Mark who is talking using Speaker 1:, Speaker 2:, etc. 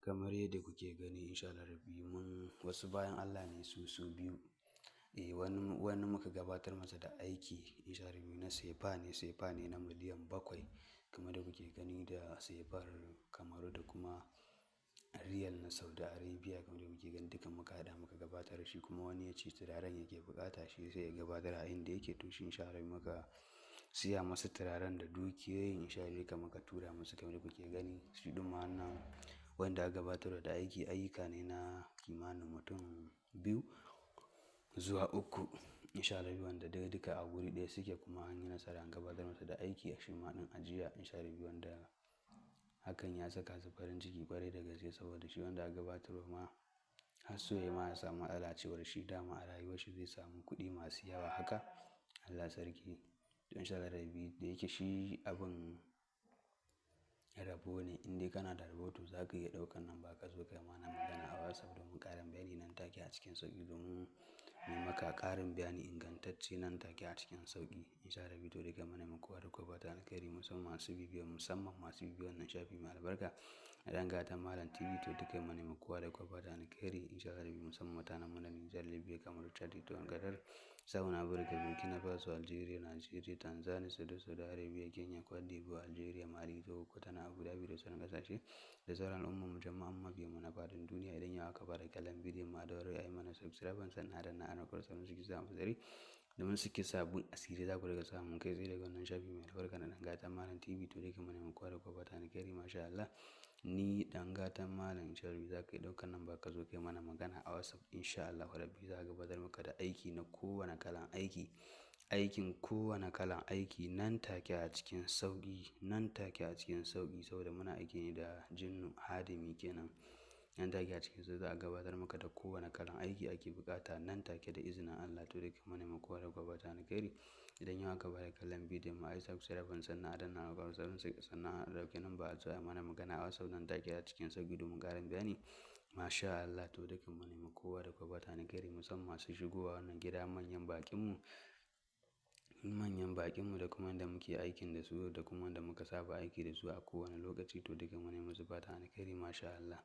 Speaker 1: Kamar yadda kuke gani, insha Allah rabbi, mun wasu bayan Allah ne su su biyu. Eh, wani muka gabatar masa da aiki, insha Allah rabbi, na sefa ne, sefa ne na miliyan 7, kamar da kuke gani, da sefar Kamaru da kuma riyal na Saudi Arabia, kamar da kuke gani, duka muka haɗa muka gabatar. Shi kuma wani ya ce turaren yake buƙata, shi sai ya gabatar a inda yake. To shi, insha Allah, muka siya masa turaren da dukiyoyin, insha Allah, duka muka tura musu, kamar da kuke gani. Shi ɗin ma wannan wanda aka gabatar da aiki, ayyuka ne na kimanin mutum biyu zuwa uku, insha Allah, wanda duka a guri ɗaya suke, kuma an yi nasara an gabatar masa da aiki a shi ma ɗin ajiya, insha Allah, wanda hakan ya saka su farin ciki ƙwarai da gaske, saboda shi wanda aka gabatarwa ma har so ya ma ya samu matsala cewar shi dama a rayuwar shi zai samu kuɗi masu yawa haka. Allah sarki. To insha Allah rabbi, da yake shi abin rabo ne, in dai kana da rabo, to za ka iya ɗaukan namba ka zo kai mana magana a WhatsApp domin ƙarin bayani nan take a cikin sauƙi, domin mu maka ƙarin bayani ingantacce nan take a cikin sauƙi, insha Allah. To duka muna muku kowa da kowa fatan alkhairi, musamman masu bibiyan, musamman masu bibiyan wannan shafi mai albarka na Ɗan Gatan Malam TV. To duka muna muku kowa da kowa fatan alkhairi, insha Allah, musamman mutanen mu na Nijar, Libya, Kamaru, Chad, to Qatar, South Africa, Burkina Faso, Algeria, Nigeria, Tanzania, Saudi Arabia, Kenya, Cote d'Ivoire, Algeria, Mali, Togo, Kwatano, Abu Dhabi da sauran ƙasashe da sauran al'ummar mu, jama'an mabiyan mu na faɗin duniya. Idan yau aka fara kallon bidiyon ma, da a yi mana subscribe, sannan a danna alamar sauran suke samun fasari domin suke sabbin asiri, za ku riga samun kai tsaye daga wannan shafi mai albarka na Ɗan Gatan Malam TV. To dai kamar mu kowa da kowa fatan alkhairi, masha Allah. Ni Ɗan Gatan Malam Sharbi, za ka yi ɗaukar namba ka zo kai mana magana a WhatsApp, insha Allah rabbi, za ka gabatar maka da aiki na kowane kalan aiki, aikin kowane kalan aiki, nan take a cikin sauƙi, nan take a cikin sauƙi, saboda muna aiki ne da jinnu hadimi kenan. Nan take a cikin sauƙi za a gabatar maka da kowane kalan aiki ake buƙata, nan take da izinin Allah. To dai kamar mu kowa da kowa fatan alkhairi. Idan yau aka bada kallon bidiyon mu, ai subscribe, sannan a danna alamar sannan a ɗauki namba a zo a mana magana a WhatsApp nan take a cikin sauƙi domin ƙarin bayani, masha Allah. To dukan mu ne kowa da kowa fatan alkhairi, musamman masu shigowa wannan gida, manyan baƙin mu, manyan baƙin mu, da kuma wanda muke aikin da su, da kuma wanda muka saba aiki da su a kowane lokaci. To duka mu ne musu fatan alkhairi, masha Allah.